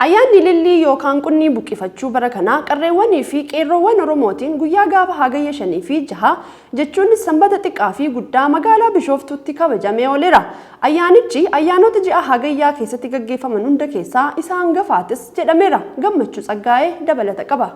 Ayyaanni Ilillii yookaan Qunnii Buqqifachuu bara kanaa qarreewwanii fi qeerroowwan Oromootiin guyyaa gaafa Hagayya 5 fi 6 jechuunis Sanbata xiqqaa fi guddaa magaalaa Bishooftuutti kabajamee ooleera. Ayyaanichi ayyaanota ji'a Hagayyaa keessatti gaggeeffaman hunda keessaa isa hangafaatis jedhameera. Gammachuu Tsaggaayee dabalata qaba.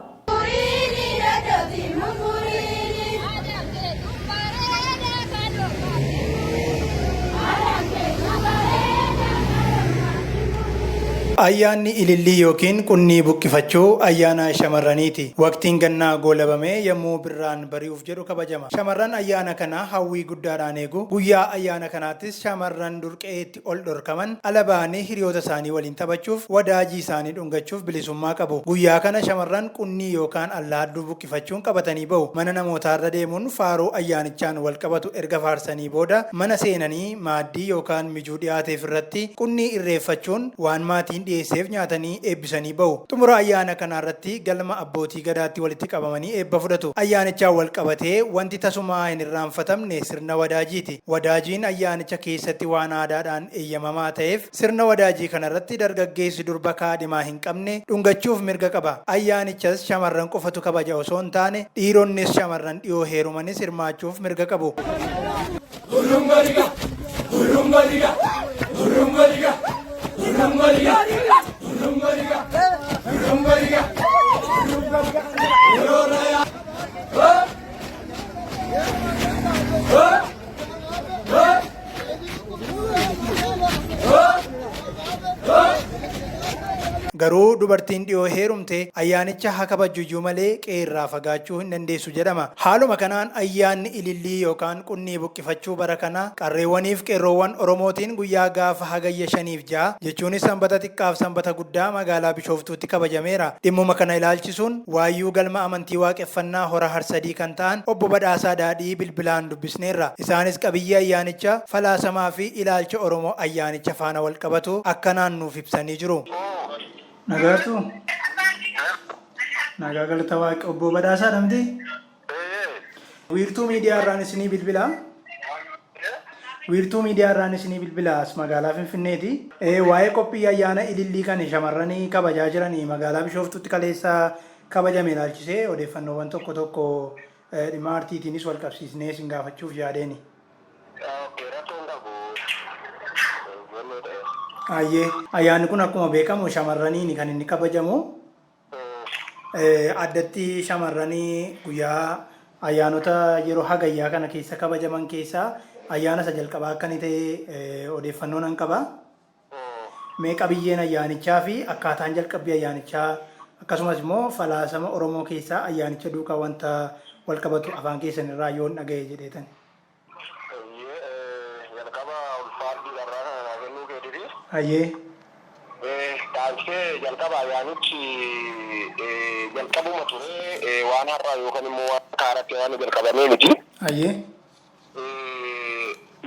Ayyaanni Ilillii yookiin Qunnii Buqqifachuu ayyaana shamarraniiti. Waqtiin gannaa goolabamee yommuu birraan bari'uuf jedhu kabajama. Shamarran ayyaana kana hawwii guddaadhaan eegu. Guyyaa ayyaana kanaattis shamarran dur qe'eetti ol dhorkaman ala ba'anii hiriyoota isaanii waliin taphachuuf, wadaajii isaanii dhungachuuf bilisummaa qabu. Guyyaa kana shamarran qunnii yookaan allaadduu buqqifachuun qabatanii ba'u. Mana namootaarra deemuun faaruu ayyaanichaan walqabatu erga faarsanii booda mana seenanii maaddii yookaan mijuu dhiyaateef irratti qunnii irreeffachuun waan maatiin dhiyeesseef nyaatanii eebbisanii ba'u. Xumura ayyaana kanaarratti galma abbootii Gadaatti walitti qabamanii eebba fudhatu. Ayyaanichaan walqabatee wanti tasumaa hin irraanfatamne sirna wadaajiiti. Wadaajiin ayyaanicha keessatti waan aadaadhaan eeyyamamaa ta'eef sirna wadaajii kanarratti dargaggeessi durba kaadhimaa hin qabne dhungachuuf mirga qaba. Ayyaanichas shamarran qofatu kabaja osoo hin taane dhiironnis shamarran dhiyoo heerumanis hirmaachuuf mirga qabu. Garuu dubartiin dhiyoo heerumte ayyaanicha haa kabajjuyyuu malee qe'eerraa fagaachuu hin dandeessu jedhama. Haaluma kanaan ayyaanni Ilillii yookaan Qunnii Buqqifachuu bara kanaa qarreewwaniif qeerroowwan Oromootiin guyyaa gaafa Hagayya 5 fi 6 jechuunis Sanbata xiqqaaf Sanbata guddaa magaalaa Bishooftuutti kabajameera. Dhimmuma kana ilaalchisuun Waayyuu galma amantii Waaqeffannaa Hora Harsadii kan ta'an Obbo Badhaasaa Daadhii bilbilaan dubbisneerra. Isaanis qabiyyee ayyaanichaa, falaasamaafi ilaalcha Oromoo ayyaanicha faana walqabatu akkanaan nuuf ibsanii jiru. Nagaatu? Nagaa galata Waaqi. Obbo Badhaasaadha miti? Wiirtuu miidiyaa irraan isinii bilbila. Wiirtuu miidiyaa irraan isinii bilbila as magaalaa Finfinneeti. Waa'ee qophii ayyaana ilillii kan shamarranii kabajaa jiranii magaalaa Bishooftuutti kaleessa kabajame ilaalchisee odeeffannoowwan tokko tokko dhimma aartiitiinis wal qabsiisnee isin gaafachuuf yaadeeni. Okay, rakkoo hin qabu. Jennee ta'e. Ayyee ayyaanni kun akkuma beekamu shamarraniini kan inni kabajamu. Addatti shamarran guyyaa ayyaanota yeroo hagayyaa kana keessa kabajaman keessaa ayyaana isa jalqabaa akka inni ta'e odeeffannoo nan qaba. Mee qabiyyeen ayyaanichaa fi akkaataan jalqabbii ayyaanichaa akkasumas immoo falaasama Oromoo keessaa ayyaanicha duukaa wanta wal qabatu afaan keessan irraa yoon dhaga'e jedheetan. Eeyyee, jalqaba ulfaadhu carraa kana naa kennuu keetiif. Hayyee. Taansee jalqaba ayyaanichi jalqabuma ture waan har'a yookaan immoo waan kaaratti waan jalqabamee miti. Hayyee.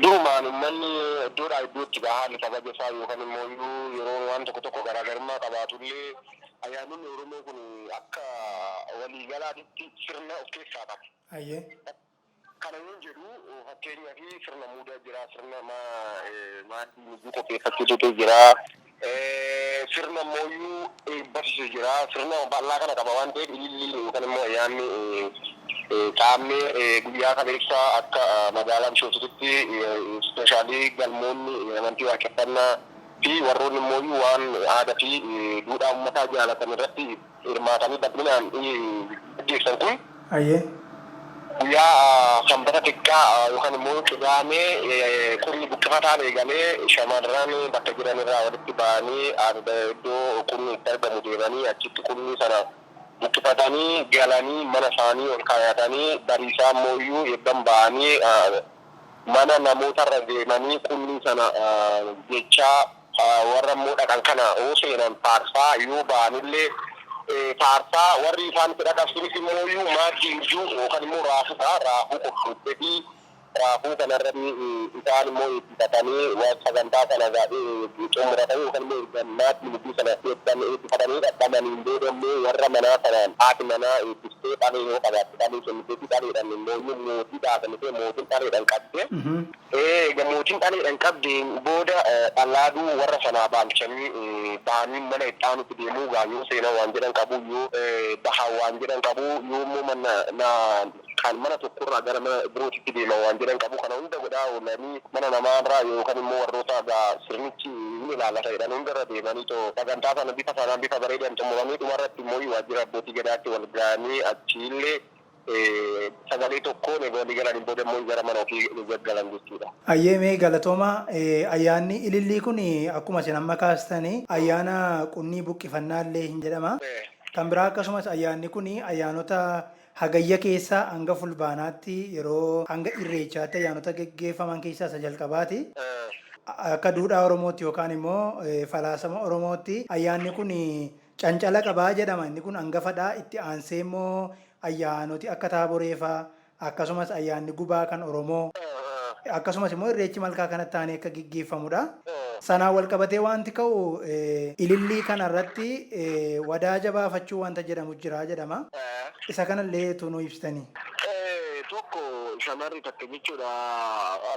Durumaan uummanni iddoodhaa iddootti baha haalli kabaja isaa yookaan immoo iyyuu yeroo waan tokko tokko garaagarummaa qabaatullee ayyaanonni Oromoo kun akka waliigalaatitti sirna of keessaa qaba. Hayyee. Kana yoon jedhu fakkeenyaaf sirna muudaa jira, sirna maaddii mijuu qopheeffachuutu jira, sirna immoo eebbasisu jira, sirna bal'aa kana qaba waan ta'eef ililliin yookaan immoo ayyaanni qaammee guyyaa kaleessa akka magaalaa Bishooftuutti ispeeshaalii galmoonni amantii waaqeffannaa fi warroonni immoo waan aadaa fi duudhaa uummataa jaalatan irratti hirmaatanii bal'inaan gaggeessan kun Hayyee. guyyaa Sanbata xiqqaa yookaan immoo Qidaamee qurni buqqifataan eegalee shamarran bakka jiran irraa walitti ba'anii iddoo qurni itti argamu deemanii achitti qurnii sana buqqifatanii galanii mana isaanii ol kaayatanii bariisaa immoo iyyuu eebban ba'anii mana namootarra deemanii qunnii sana jechaa warra immoo dhaqan kana yoo seenan faarsaa yoo ba'anillee faarsaa warri isaan itti dhaqan sunis immoo iyyuu maaddii mijuu yookaan immoo raafuudha raafuu qopheessee fi Raafuu kanarratti isaan immoo eebbifatanii waan sagantaa kana xumuratanii yookaan immoo erga maaddii mudhii sana eebbifatanii dhadhamaniin booda immoo warra manaa sanaan haati manaa eebbistee dhalee yoo qabaatte dhalee kenniteefi dhaleedhaan immoo mootii dhaabamtee mootiin dhaleedhaan qabde. Eega mootiin dhaleedhaan qabdeen booda dhalaaduu warra sanaa baalchanii bahanii mana itti aanutti deemuu gaa yoo seenan waan jedhan qabu, yoo bahan waan jedhan qabu, yoo immoo mana kan mana tokkorraa gara mana birootitti deeman waan jedhan qabu. Kana hunda godhaa oolanii mana namaarraa yookaan immoo warroota gaa sirnichi hin ilaalata jedhan hundarra deemanii too sagantaa sana bifa sanaan bifa bareedaan xumuranii dhumarratti immoo waajjira abbootii gadaatti wal ga'anii achiillee sagalee tokkoon egaa walii galaniin booda immoo gara mana ofii gaggalan jechuudha. Ayyee, mee galatooma. Ayyaanni ilillii kun akkuma isin amma kaastanii ayyaana qunnii buqqifannaa illee hin jedhama. Kan biraa akkasumas ayyaanni kun ayyaanota Hagayya keessa hanga Fulbaanaatti yeroo hanga Irreechaatti ayyaanota geggeeffaman keessaa isa jalqabaati. Akka duudhaa Oromootti yookaan immoo falaasama Oromootti ayyaanni kun cancala qabaa jedhama. Inni kun hangafadha. Itti aansee immoo ayyaanoti akka Taaboreefaa, akkasumas ayyaanni Gubaa kan Oromoo, akkasumas immoo Irreechi malkaa kanatti aanee akka geggeeffamudha. Sanaan wal qabatee wanti ka'u ilillii kanarratti wadaaja baafachuu wanta jedhamu jira jedhama. Isa kanallee utuu nuu ibsitanii. Tokko shamarri takka jechuudha.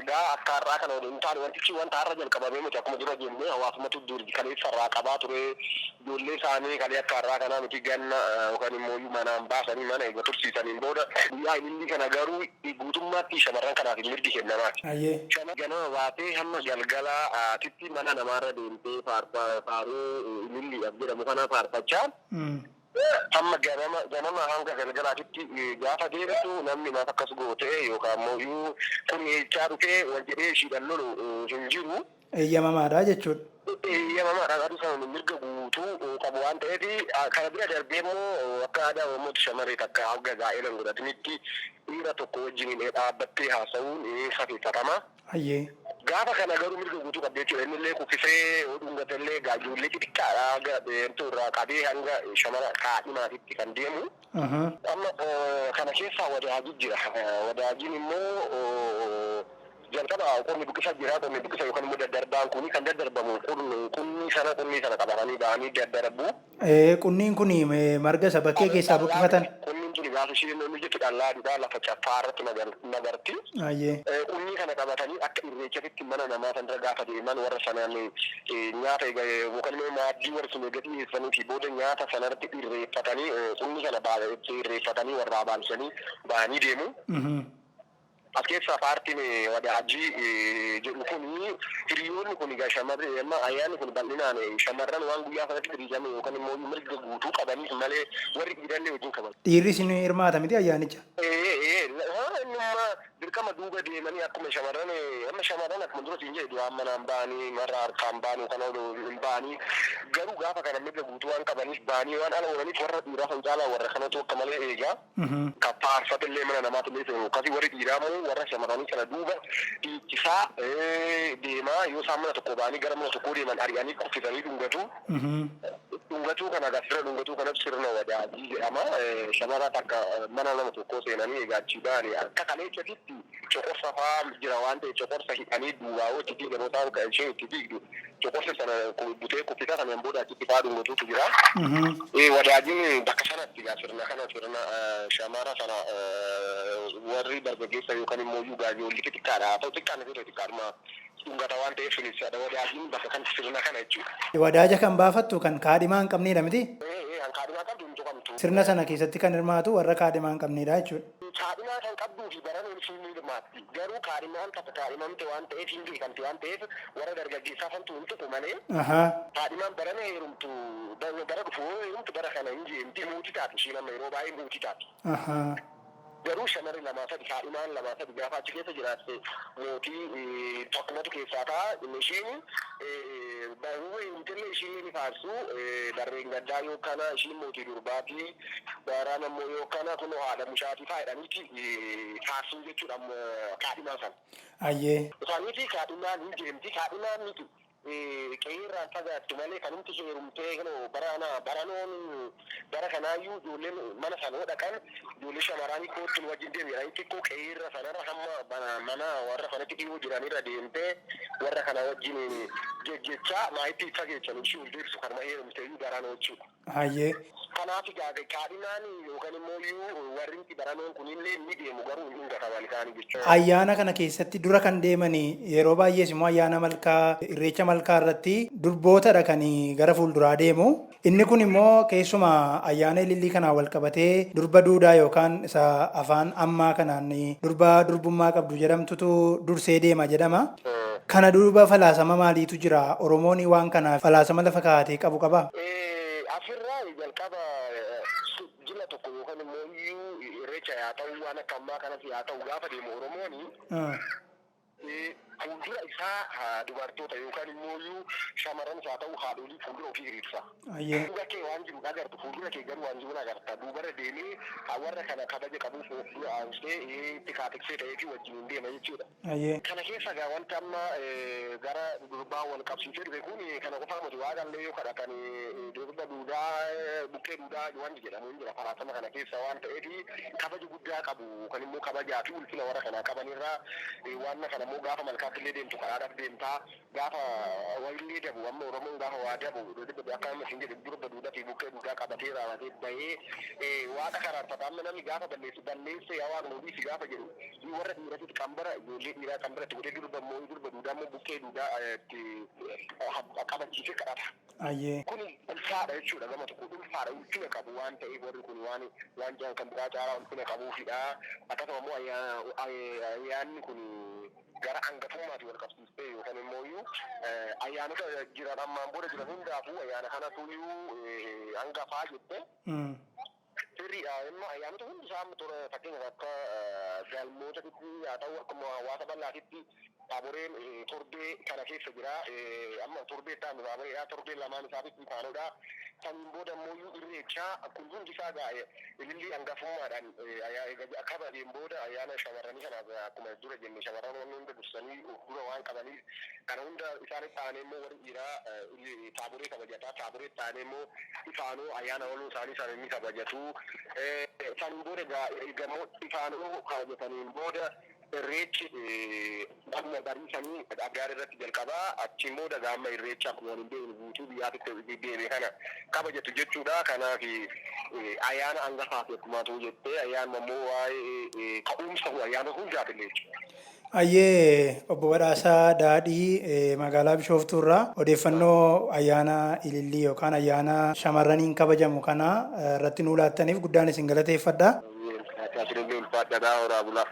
Egaa akka har'aa kana waliin hin taane, wantichi wanta har'a jalqabamee miti. Akkuma dura jennee hawaasumatu dur kaleessa irraa qabaa ture. Ijoollee isaanii kalee akka har'aa kanaa miti, ganna yookaan immoo manaan baasanii mana eega tursiisaniin booda guyyaa ilillii kana garuu guutummaatti shamarran kanaaf mirgi kennamaati. Ganama baatee hamma galgalaatitti mana namaarra deemtee faaruu ililliidhaaf jedhamu kana faarfachaa hamma ganama ganama hanga galgalaatitti gaafa deemtu namni maaf akkas goote yookaan immoo kun eechaa dhufee wal jedhee ishiidhaan lolu hin jiru. Eeyyamamaadha jechuudha. Eeyyamamaadha. Aduu sana mirga guutuu qabu waan ta'eef, kana bira darbee immoo akka aadaa Oromootti shamarree takka hanga gaa'ela hin godhatinitti dhiira tokko wajjin dhaabbattee haasa'uun safeeffatama. Gaafa kana garuu mirga guutuu qabdi jechuudha. Inni illee kuffisee yoo dhungate illee ijoollee xixiqqaadha hanga beektuu irraa qabee hanga shamara kaadhimaatitti kan deemu. Amma kana keessaa wadaajii jira. Wadaajiin immoo jalqaba qonni buqqisa jira. Qonni buqqisa yookaan immoo daddarbaan kuni kan daddarbamu qunnii sana qabatanii ba'anii daddarbu. Qunniin kun marga isa bakkee keessaa buqqifatan. Qunniin tuni gaafa isheen inni jettu dhallaaduudha, lafa caffaa irratti magarti. Qunnii kana qabatanii akka irreechatitti mana namaa sanarra gaafa deeman warra sanaan nyaata yookaan immoo maaddii warri sun eega dhiyeessanii fi booda nyaata sanarratti irreeffatanii, qunnii kana irreeffatanii warraa baalchanii ba'anii deemu. As keessaa paartiin wadaajii jedhu kuni, hiriyoonni kun egaa shamarri amma ayyaanni kun bal'inaan shamarran waan guyyaa sanatti hiriirame yookaan immoo mirga guutuu qabaniif malee warri dhiirallee wajjin kabaju. Dhiirri isin hirmaata miti ayyaanicha? Innummaa dirqama duuba deemanii akkuma shamarran, amma shamarran akkuma dura siin jedhe duraan manaan ba'anii marra harkaan ba'anii kan oolu hin ba'anii, garuu gaafa kana mirga guutuu waan qabaniif ba'anii waan ala oolaniif warra dhiiraa san caalaa warra kanatu akka malee eegaa. Kan faarfatillee mana namaatillee seenu akkasii. Warri dhiiraa immoo warra shamarranii kana duuba dhiichisaa deemaa, yoo isaan mana tokko ba'anii gara mana tokkoo deeman ari'anii kuffisanii dhungatu. Dhungatuu kana egaa sirna dhungatuu kanatu sirna wadaajii jedhama. Shamara takka mana nama tokkoo seenanii egaa achii ba'anii akka kaleessatitti coqorsa fa'aa jira waan ta'e coqorsa hidhanii duubaa yoo itti fiigan, yoo isaan isheen itti fiigdu coqorsa sana butee kuffisaa, sanaan booda achitti fa'aa dhungatuutu jira. Wadaajiin bakka sanatti egaa sirna kana, sirna shamara sana warri dargaggeessa yookaan immoo ijoollee xixiqqaadha haa ta'u, xiqqaan ta'e xiqqaadhuma dhungata waan ta'eef sunis wadaajiin bakka kan sirna kana jechuudha. Wadaaja kan baafattu kan kaadhimaa hin qabnedha miti? Kan kaadhimaa qabdu hin tuqamtu. Sirna sana keessatti kan hirmaatu warra kaadhimaa hin qabnedha jechuudha. Kaadhimaa kan qabduu fi baran sun ni hirmaatti. Garuu kaadhimaan takka kaadhimamte waan ta'eef, hin beekamte waan ta'eef, warra dargaggeessaa santu hin tuqu malee. Kaadhimaan barana heerumtu, bara dhufu yoo heerumtu, bara kana hin jeemti, mootii taati ishiin, amma yeroo baay'ee mootii taati. Garuu shamarri lamaa sadi, kaadhimaan lamaa sadi gaafa achi keessa jiraatte mootii tokkumatu keessaa ta'a. Ishiin baruu heerumtellee ishiin ni faarsu. Barreen gaddaa yoo kana ishiin mootii durbaati. Baraan ammoo yoo kana kunoo haadha mucaatii fa'aa jedhaniiti faarsuu jechuudha kaadhimaa sana. Isaanii fi kaadhimaan hin deemti. Kaadhimaan miti. Qe'eerraan fagaattu malee kanumti heerumtee barana baranoon bara kanaayyuu ijoolleen mana sana dhaqan, ijoollee shamarranii kootti nu wajjin deemu jedhanii xiqqoo qe'eerra sanarra hamma mana warra sanatti dhiyoo jiranirra deemtee warra kana wajjin jejjechaa maayitti fageessan ishii ol deebisu kanuma heerumtee iyyuu baranoo jechuudha. Hayyee. Kanaaf egaa kaadhimaan yookaan immoo iyyuu warri baranoon kunillee ni deemu, garuu hin gataman isaanii jechuudha. Ayyaana kana keessatti dura kan deemanii yeroo baay'ees immoo ayyaana malkaa, irreecha malkaa irratti durbootadha kan gara fuulduraa deemu. Inni kun immoo keessumaa ayyaana ilillii kanaan wal qabatee durba duudaa yookaan isa afaan ammaa kanaan durba durbummaa qabdu jedhamtutu dursee deema jedhama. Kana duuba falaasama maaliitu jira? Oromoon waan kanaaf falaasama lafa kaa'atee qabu qabaa? Asirraa jalqaba jila tokko yookaan immoo iyyuu irreecha haa ta'u, waan akka ammaa kanas haa ta'u, gaafa deemu Oromoon fuuldura isaa dubartoota yookaan immoo iyyuu shamarranis haa ta'u haadholii fuuldura ofii hiriirsa. Duuba kee waan jiru agartu, fuuldura kee garuu waan jiru agarta. Duubarra deemee warra kana kabaja qabuuf fuuldura aansee itti kaatiksee ta'ee fi wajjin hin deema jechuudha. Kana keessa egaa wanti amma gara durbaa wal qabsiisee dhufe kun kana qofa miti. Waaqallee yoo kadhatan durba duudaa, bukkee duudaa wanti jedhamu hin jira. Falaasama kana keessa waan ta'eef kabaja guddaa qabu kan immoo kabajaa fi ulfina warra kanaa qabanirraa waan kana immoo gaafa malkaatti illee deemtu karaadhaaf deemtaa, gaafa wayillee dabu, amma Oromoon gaafa waa dabu akka amma isin jedhu durba duudaa fi bukkee duudaa qabatee raawwatee bahee waaqa karaarfata. Amma namni gaafa balleessu balleessee yaa waaqa nuuf gaafa jedhu, warra dhiiratitti qambara, ijoollee dhiiraa qambara itti godhee, durba immoo durba duudaa immoo bukkee duudaa itti qabachiisee kadhata. Kun ulfaadha jechuudha, gama tokko ulfaadha, ulfina qabu waan ta'eef warri kun waan jiran kan biraa caalaa ulfina qabuufidha. Akkasuma immoo ayyaanni kun gara hangafummaatti wal qabsiistee yookaan immoo iyyuu ayyaanota jiran ammaan booda jiran hundaafuu ayyaana kanatu iyyuu hangafaa jette. Sirriidha, immoo ayyaanota hundi isaa toora, fakkeenyaaf akka galmootatitti haa ta'u, akkuma hawaasa bal'aatitti taaboreen torbee kana keessa jira. Amma torbee itti aanu taaboreedha. Torbee lamaan isaatitti ifaanodha. Saniin booda immoo irreechaa kun hundi isaa gaa ilillii hangafummaadhaan kabajeen booda ayyaana shamarranii kanaaf, akkuma dura jenne, shamarran wanni hunda dursanii of dura waan qabaniif kana hunda isaanitti aanee immoo warri dhiiraa taaboree kabajataa. Taaboree aanee immoo ifaanoo ayyaana waloo isaanii sana ni kabajatu. Saniin booda egaa ifaanoo kabajataniin booda irreechi akkuma bariisanii abdaar irratti jalqabaa. Achiin booda gaama irreecha akkuma waliin deemu guutuu biyyaatti deeme kana kabajatu jechuudha. Kanaaf ayyaana hangafaati akkuma ta'u jettee, ayyaanuma immoo waa'ee ka'umsa ayyaana hundaati illee jechuudha. Ayyee, obbo Badhaasaa Daadhii magaalaa Bishooftuurraa odeeffannoo ayyaana ilillii yookaan ayyaana shamarraniin kabajamu kana irratti nuu laattaniif guddaan isin galateeffadha. Tajaajilli ulfaadhaa, horaa bulaa.